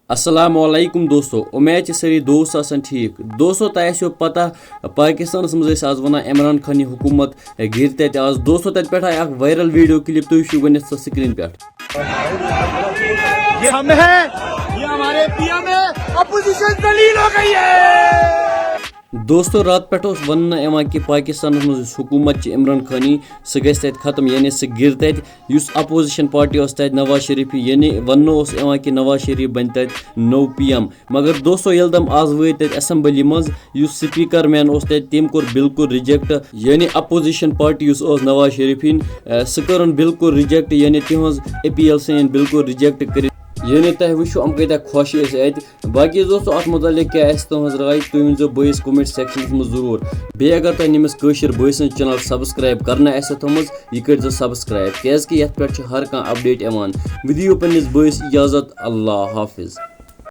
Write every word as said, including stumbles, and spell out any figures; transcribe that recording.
السلام علیکم دوستو، امید چھِ سٲری دوست آسان ٹھیٖک۔ دوستو، تۄہہِ آسیو پتہ، پاکستانس منٛز ٲسۍ آز ونان عمران خان یہِ حکوٗمت گِرِ تتہِ آز۔ دوستو، تتہِ پٮ۪ٹھ آیہِ اکھ وائرل ویڈیو کلپ، تُہۍ وٕچھِو گۄڈٕنٮ۪تھ سۄ سکرین پٮ۪ٹھ۔ یہ ہم ہیں، یہ ہمارے پی ایم ہے، اپوزیشن ذلیل ہو گئی ہے۔ دوستو، راتہٕ پٮ۪ٹھ اوس وننہٕ یِوان کہِ پاکستانس منٛز یُس حکوٗمت چھِ عمران خانی، سُہ گژھِ تتہِ ختم، یعنی سُہ گِرِ تتہِ۔ یُس اپوزیشن پارٹی اوس تتہِ، نواز شریفی، یعنی وننہٕ اوس یِوان کہِ نواز شریف بنہِ تتہِ نوٚو پی ایم۔ مگر دوستو، ییٚلہِ تِم آز وٲتۍ تتہِ اسمبلی منٛز، یُس سپیکر مین اوس تتہِ، تٔمۍ کوٚر بالکل رِجیکٹ، یعنی اپوزیشن پارٹی یُس اوس نواز شریفی، اہ، سُہ کٔرٕن بالکل رِجیکٹ، یعنی تِہنٛز اپیل ژھٕنِن بالکل رِجیکٹ کٔرِتھ۔ یعنی تۄہہِ وٕچھِو، یِم کۭتیٛاہ خۄش ٲسۍ اتہِ۔ باقٕے دوستو، اتھ متعلق کیٛاہ آسہِ تُہنٛز راے، تُہۍ ؤنۍزیو بٲیِس comment sectionس منٛز ضروٗر۔ بیٚیہِ اگر تۄہہِ نٔمِس کٲشِر بٲے سٕنٛز channel subscribe کرنہٕ آسہِ تھٲومٕژ، یہِ کٔرۍزیو subscribe، کیٛازِ کہِ یتھ پٮ۪ٹھ چھِ ہر کانٛہہ update یِوان۔ وۄنۍ دِیِو پننِس بٲیِس اجازت، اللہ حافظ۔